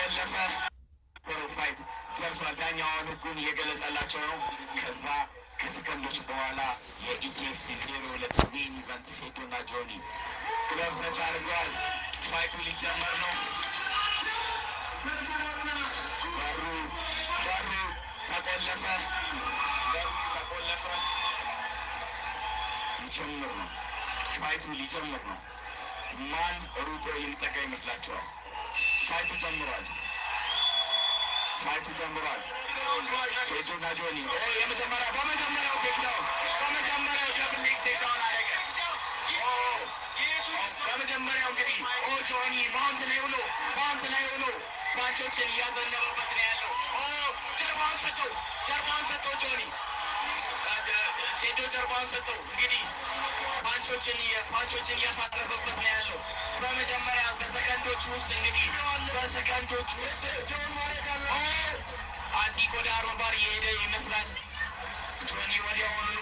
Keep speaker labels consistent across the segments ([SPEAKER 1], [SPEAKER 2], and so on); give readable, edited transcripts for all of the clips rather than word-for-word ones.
[SPEAKER 1] ተቆለፈ። Fight ደርሷል። ዳኛውን ህጉን እየገለጸላቸው ነው። ከዛ ከሰከንዶች በኋላ የ ETFC 02 main event ሴዶና ጆኒ glove touch አድርገዋል። Fight ኡ ሊጀመር ነው። በሩ ተቆለፈ። በሩ ተቆለፈ። ሊጀምር ነው። Fight ኡ ሊጀምር ነው። ማን ሩጦ የሚጠጋ ይመስላችኋል? Fight ኡ ጀምሯል። Fight ኡ ጀምሯል። ሴዶና ጆኒ የመጀመሪያ በመጀመሪያው takedown፣ በመጀመሪያው double leg takedown አደረገ። በመጀመሪያው እንግዲህ ጆኒ mount ላይ ሆኖ punch ኦችን እያዘነበበት ነው ያለው። ጀርባውን ሰጠው፣ ጀርባውን ሰጠው ጆኒ፣ ሴዶ ጀርባውን ሰጠው። እንግዲህ punch ኦችን እያሳረፈበት ነው ያለው። በመጀመሪያ በሰከንዶች ውስጥ፣ እንግዲህ በሰከንዶች ውስጥ አቲክ ወደ armbar እየሄደ ይመስላል። ጆኒ ወዲያውኑ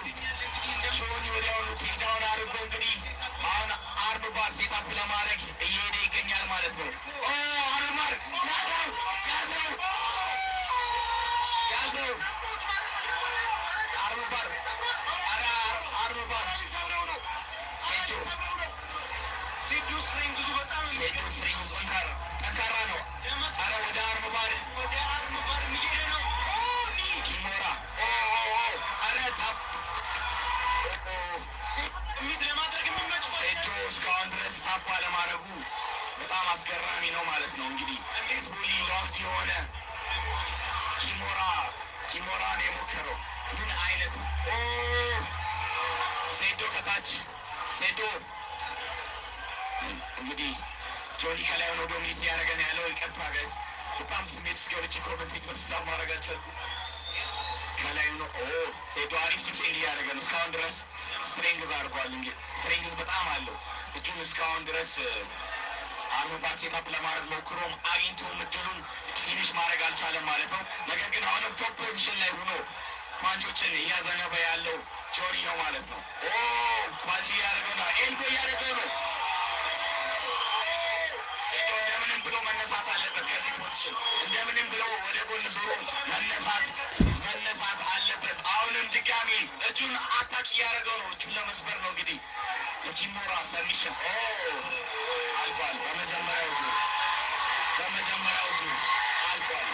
[SPEAKER 1] takedown አድርጎ እንግዲህ አሁን armbar setup ለማድረግ እየሄደ ይገኛል ማለት ነው። Armbar ያዘው፣ ያዘው፣ ያዘው። Armbar፣ ኧረ armbar ሴዶ።
[SPEAKER 2] ሴዶ strength ኡ በጣም
[SPEAKER 1] ሴዶ strength ጠንካራ ጠንካራ ነው። ኧረ ወደ armbar።
[SPEAKER 2] ወደ armbar እየሄደ ነው።
[SPEAKER 1] Kimura፣ ኧረ tap።
[SPEAKER 2] Submit ለማድረግ የሚመች
[SPEAKER 1] ሴዶ እስካሁን ድረስ tap አለማድረጉ በጣም አስገራሚ ነው ማለት ነው። እንግዲህ fully locked የሆነ kimura ነው የሞከረው። ምን አይነት ሴዶ ከታች፣ ሴዶ እንግዲህ ጆኒ ከላይ ሆኖ dominate እያደረገ ነው ያለው። ይቅርታ guys፣ በጣም ስሜት ውስጥ ገብቼ commentate በስሳ ማድረግ አልቻልኩም። ከላይ ሆኖ ሴዶ አሪፍ defend እያደረገ ነው። እስካሁን ድረስ strength አድርጓል። እንግዲህ strength በጣም አለው። እጁን እስካሁን ድረስ armbar setup ለማድረግ ሞክሮም አግኝቶም እድሉን finish ማድረግ አልቻለም ማለት ነው። ነገር ግን አሁንም top position ላይ ሆኖ punch ኦችን እያዘነበ ያለው ጆኒ ነው ማለት ነው። Punch እያደረገ ነው። Elbow እያደረገ ነው። ሴዶ እንደምንም ብሎ መነሳት አለበት ከዚህ position፣ እንደምንም ብሎ ወደ ጎን ዞሮ መነሳት አለበት። አሁንም ድጋሚ እጁን attack እያደረገው ነው። እጁን ለመስበር ነው እንግዲህ የ kimura submission አልቋል። በመጀመሪያው ዙር አልቋል።